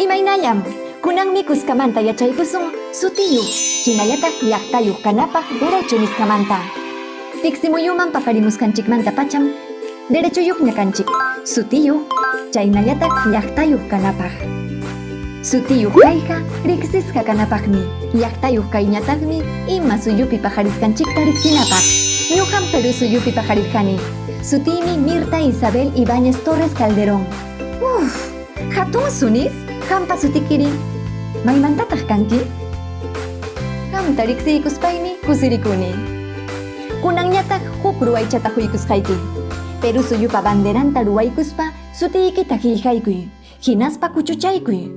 Imaynallam, kunanmi kuskamanta yachaykusun sutiyuq hinallataq llaqtayuq kanapaq derecho nisqamanta. Tiksimuyuman paqarimusqanchikmantapacham derechoyuqña kanchik sutiyuq chaynallataq llaqtayuq kanapaq. Sutiyuq kayqa riqsisqa kanapaqmi, llaqtayuq kayñataqmi ima suyupi paqarisqanchikta riqsinapaq. Ñuqam Perú suyupi paqarirqani. Sutiymi Mirta Isabel Ibáñez Torres Calderón. Uf! Hatun sunis, qampa sutikiri, maymantataq kanki? Qamta riqsiykuspaymi kusirikuni. Kunanñataq huk ruwaychata huykusqayki. Perú suyupa banderanta ruwaykuspa sutiykita qillqaykuy, hinaspa kuchuchaykuy.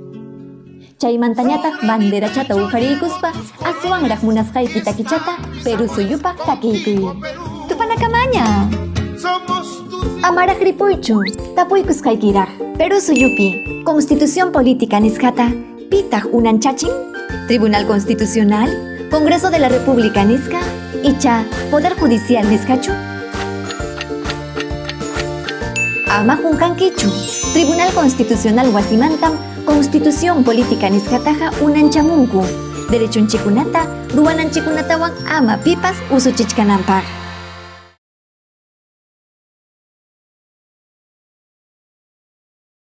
Chaymantañataq banderachata uqariykuspa aswanraq munasqayki takichata Perú suyupaq takiykuy. Tupanakamaña! Amaraq ripuychu, tapuykusqaykiraq. Perú suyupi, Constitución Política nisqata pitaq unanchachin? Tribunal Constitucional, Congreso de la República nisqa, icha Poder Judicial nisqachu? Ama qunqankichu, Tribunal Constitucional wasimantam Constitución Política nisqataqa unanchamunku, derechonchikkunata, ruwananchikkunatawan ama pipas usuchichkananpaq.